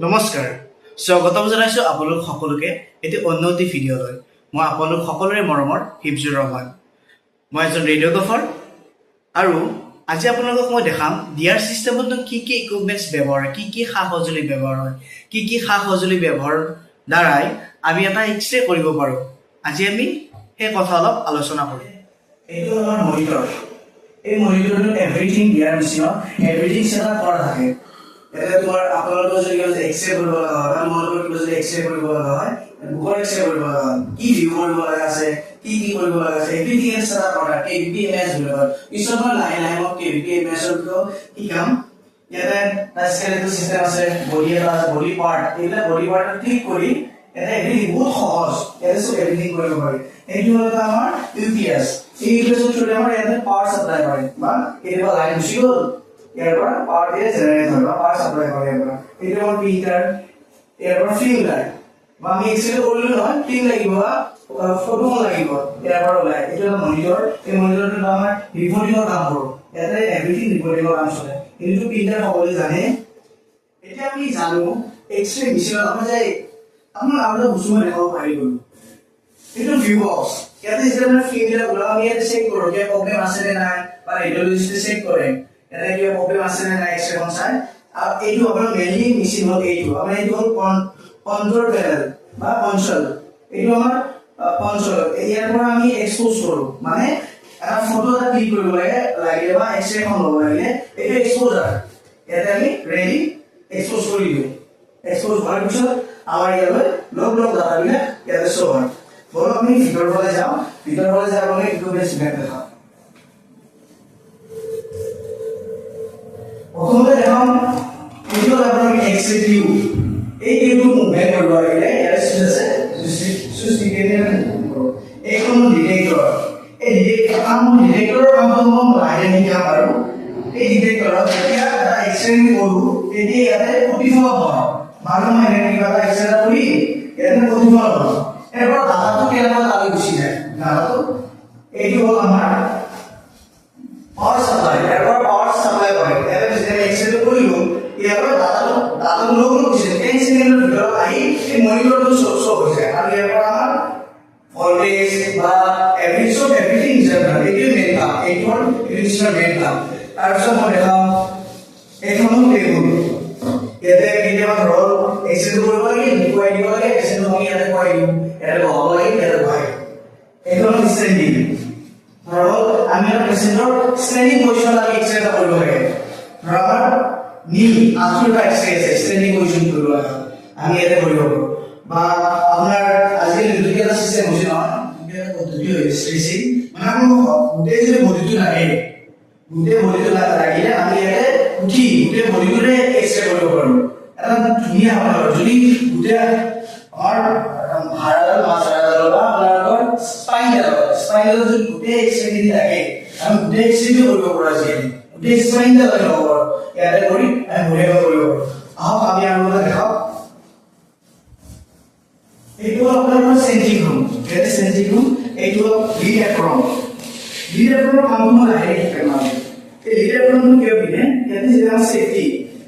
নমস্কাৰ, স্বাগতম জনাইছোঁ আপোনালোক সকলোকে এটি অন্য এটি ভিডিঅ'লৈ। মই আপোনালোক সকলোৰে মৰমৰ হিফজুৰ ৰহমান। মই এজন ৰেডিঅ'গ্ৰাফাৰ আৰু আজি আপোনালোকক মই দেখাম ডিআৰ চিষ্টেমতনো কি কি ইকুইপমেণ্টছ ব্যৱহাৰ হয়, কি কি সা সঁজুলি ব্যৱহাৰ হয়, কি কি সা সঁজুলি ব্যৱহাৰৰ দ্বাৰাই আমি এটা এক্স ৰে কৰিব পাৰোঁ। আজি আমি সেই কথা অলপ আলোচনা কৰিম। এইটো আমাৰ মনিটৰ। এই মনিটৰটোত এভৰিথিং, ডিআৰ মেচিনত এভৰিথিং ছেট আপ কৰা থাকে। ইয়াতে তোমাৰ আপোনালোকৰ যদি কিবা এক্স ৰে কৰিব লগা হয় বা তোমালোকৰ কিবা যদি এক্স ৰে কৰিব লগা হয়, বুকুৰ এক্স ৰে কৰিব লগা হয়, কি ভিউ কৰিব লগা আছে, কি কি কৰিব লগা আছে, এভৰিথিং ইয়াত ছেট আপ কৰা। কেভিপি এমএছ বুলি কয়। পিছত মই লাহে লাহে মই কেভিপি এমএছৰ বিষয়েও শিকাম। ইয়াতে স্কেলেটল চিষ্টেম আছে, বডি এটা আছে, বডি পাৰ্ট, এইবিলাক বডি পাৰ্ট ক্লিক কৰি ইয়াতে এভৰিথিং বহুত সহজ। ইয়াতে চব এভৰিথিং কৰিব পাৰি। এইটো হ'ল এটা আমাৰ ইউপিএছ। এই ইউপিএছৰ থ্ৰুদি আমাৰ ইয়াতে পাৱাৰ চাপ্লাই কৰে বা কেতিয়াবা লাইন গুচি গ'ল, ইয়াৰ পৰা পাৱাৰ দিয়ে জেনেৰেট হয় বা পাৱাৰ চাপ্লাই কৰে ইয়াৰ পৰা। এইটো আমাৰ প্ৰিণ্টাৰ। ইয়াৰ পৰা ফিল্ম ওলায় বা আমি এক্সৰে কৰিলো নহয়, ফিল্ম লাগিব বা ফটোখন লাগিব, ইয়াৰ পৰা ওলায়। এইটো এটা মনিটৰ। এই মনিটৰটোত আমাৰ ৰিপৰ্টিঙৰ কাম কৰোঁ। ইয়াতে এভৰিথিং ৰিপৰ্টিঙৰ কাম চলে। এইটো প্ৰিণ্টাৰ, সকলোৱে জানে। এতিয়া আমি জানো এক্সৰে মেচিনত আমাৰ যে আপোনাৰ আৰু এটা বস্তু মই দেখাব পাৰি গ'লো। এইটো ভিউ বক্স। ইয়াতে যেতিয়া মানে ফিল্ম বিলাক ওলাও, আমি ইয়াতে চেক কৰোঁ কিবা প্ৰব্লেম আছে নে নাই বা ৰেডিঅ'লজিষ্টে চেক কৰে ইয়াতে কিবা প্ৰব্লেম আছে নে নাই, এক্সৰেখন চাই। আৰু এইটো আপোনাৰ মেইনলি মেচিন হ'ল এইটো আমাৰ, এইটো হ'ল কণ্ট্ৰল পেনেল বা কনচল। এইটো আমাৰ কনচল। ইয়াৰ পৰা আমি এক্সপ'জ কৰোঁ, মানে এটা ফটো এটা ক্লিক কৰিব লাগে লাগিলে বা এক্সৰে এখন ল'ব লাগিলে এইটো এক্সপ'জাৰ। ইয়াতে আমি ৰেডি এক্সপ'জ কৰি দিওঁ। এক্সপ'জ হোৱাৰ পিছত আমাৰ ইয়ালৈ লগ লগ ডাটাবিলাক ইয়াতে শ্ব' হয়। বলক, আমি ভিতৰৰ ফালে যাওঁ। ভিতৰৰ ফালে যাই আপোনালোকে ইকুইপমেণ্টছ দেখাম। প্ৰথমতে দেখাম, এইটো হ'ল আপোনাৰ এক্স ৰে টিউব। এই টিউবটো মুভমেণ্ট কৰিব লাগিলে ইয়াতে চুইচ আছে। চুইচ টিপি আমি মুভ কৰোঁ। এইখন ডিটেক্টৰ। এই ডিটেক্টৰ কাম, ডিটেক্টৰৰ কামটো মই লাহে শিকাম বাৰু। এই ডিটেক্টৰত যেতিয়া এটা এক্স ৰে কৰোঁ, তেতিয়া ইয়াতে প্ৰতিফলন হয়। মানুহ মই এনেকৈ কিবা এটা এক্স ৰে এটা কৰি ইয়াতে প্ৰতিফলন হয়। ইয়াৰ পৰা ডাটাটো কেনেকুৱা তালৈ গুচি যায় ডাটাটো। এইটো হ'ল আমাৰ পাৱাৰ চাপ্লাই। ইয়াৰ পৰা পাৱাৰ চাপ্লাই কৰে। ইয়াতে যেতিয়া এক্স ৰেটো কৰিলো, ইয়াৰ পৰা ডাটাটো লগ লগ গুচি যায়। 10 ছেকেণ্ডৰ ভিতৰত আহি এই মনিটৰটো শ্ব' হৈ যায় আৰু ইয়াৰ পৰা আমাৰ ভল্টেজ বা এভৰি চব এভৰিথিং হিচাপ হয়। এইটোৱে মেইন কাম। এইটো হ'ল এইটো মেইন কাম। তাৰপিছত মই দেখাম, এইখন হ'ল টেবুল। ইয়াতে কেতিয়াবা ধৰক এক্সৰেটো কৰিব লাগে, দেখুৱাই দিব লাগে, এক্সৰেটো আমি ইয়াতে খুৱাই দিওঁ। ইয়াতে বহাব লাগে, ইয়াতে বহাই দিওঁ। এইখন হ'ল ষ্টেণ্ডিং। ধৰক আমি এটা পেচেণ্টৰ ষ্টেণ্ডিং পজিশ্যনত আমি এক্সৰে এটা কৰিব লাগে। ধৰক আমাৰ নি আঁঠুৰ এটা এক্সৰে আছে, ষ্টেণ্ডিং পজিশ্যন কৰিব লাগে, আমি ইয়াতে কৰিব পাৰোঁ। বা আপোনাৰ আজিকালি নতুনকৈ এটা চিষ্টেম হৈছে নহয়, নতুনকৈ এটা পদ্ধতি হৈছে ষ্ট্ৰেচিং। মানে আপোনালোকক গোটেই যদি বডিটো লাগে, গোটেই বডিটো লাগিলে আমি ইয়াতে উঠি গোটেই বডিটোৰে এক্সৰে কৰিব পাৰোঁ। এটা ধুনীয়া আপোনালোকৰ যদি গোটেই আমাৰ হাড়ডাল, মাছ হাড়ডাল বা আপোনালোকৰ স্পাইনডালত যদি গোটেই এক্সৰে খিনি লাগে, আমি গোটেই এক্সৰেটো কৰিব পাৰোঁ। আজিকালি গোটেই স্পাইনডাল আমি ল'ব পাৰোঁ। ইয়াতে কৰি আমি বঢ়িয়াকৈ কৰিব পাৰোঁ। আহক, আমি আৰু এটা দেখাওক। এইটো হ'ল আপোনালোকৰ চেঞ্জিং ৰুম। ইয়াতে চেঞ্জিং ৰুম। এইটো হ'ল লিড এপ্ৰন। লিড এপ্ৰনৰ কামটো মই লাহে শিকাম। মানে এই লিড এপ্ৰনটো কিয় পিন্ধে? ইয়াতে যেতিয়া আমাৰ চেফটি,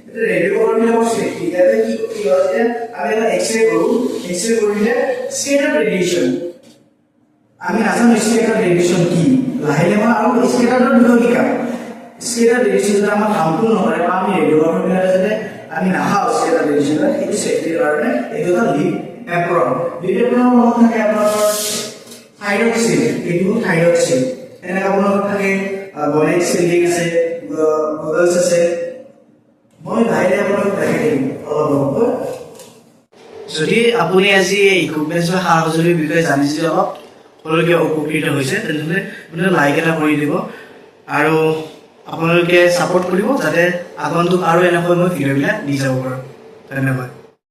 ইয়াতে ৰেডিঅ'গ্ৰাফাৰবিলাকৰ চেফটি। ইয়াতে কি কি হয়, যেতিয়া আমি এটা এক্সৰে কৰোঁ, এক্সৰে কৰিলে স্কেটাৰ ৰেডিয়েশ্যন, আমি নাজানো স্কেটাৰ ৰেডিয়েশ্যন কি। লাহে লাহে মই আৰু স্কেটাৰৰ বিষয়ে শিকাম। স্কেটাৰ ৰেডিয়েশ্যন যাতে আমাক হাৰ্মফুল নকৰে বা আমি ৰেডিঅ'গ্ৰাফাৰবিলাকে যাতে আমি নাখাওঁ স্কেটাৰ ৰেডিয়েশ্যন, সেইটো চেফটিৰ কাৰণে এইটো এটা লিড এপ্ৰন। লিড এপ্ৰনৰ লগত থাকে আপোনালোকৰ থাইৰইড চিল্ড। এইটো থাইৰইড চিল্ড। এনেকৈ আপোনালোকৰ থাকে বনেট চিল্ডিং আছে, গগলছ আছে। মই লাহে লাহে আপোনালোক দেখাই দিম অলপ অলপকৈ। যদি আপুনি আজি এই ইকুইপমেণ্টছ বা সা সঁজুলিৰ বিষয়ে জানিছে, অলপ হ'লেও কিবা উপকৃত হৈছে, তেনেহ'লে আপুনি লাইক এটা কৰি দিব আৰু আপোনালোকে ছাপোৰ্ট কৰিব, যাতে আগন্তুক আৰু এনেকৈ মই ভিডিঅ'বিলাক দি যাব পাৰোঁ। ধন্যবাদ।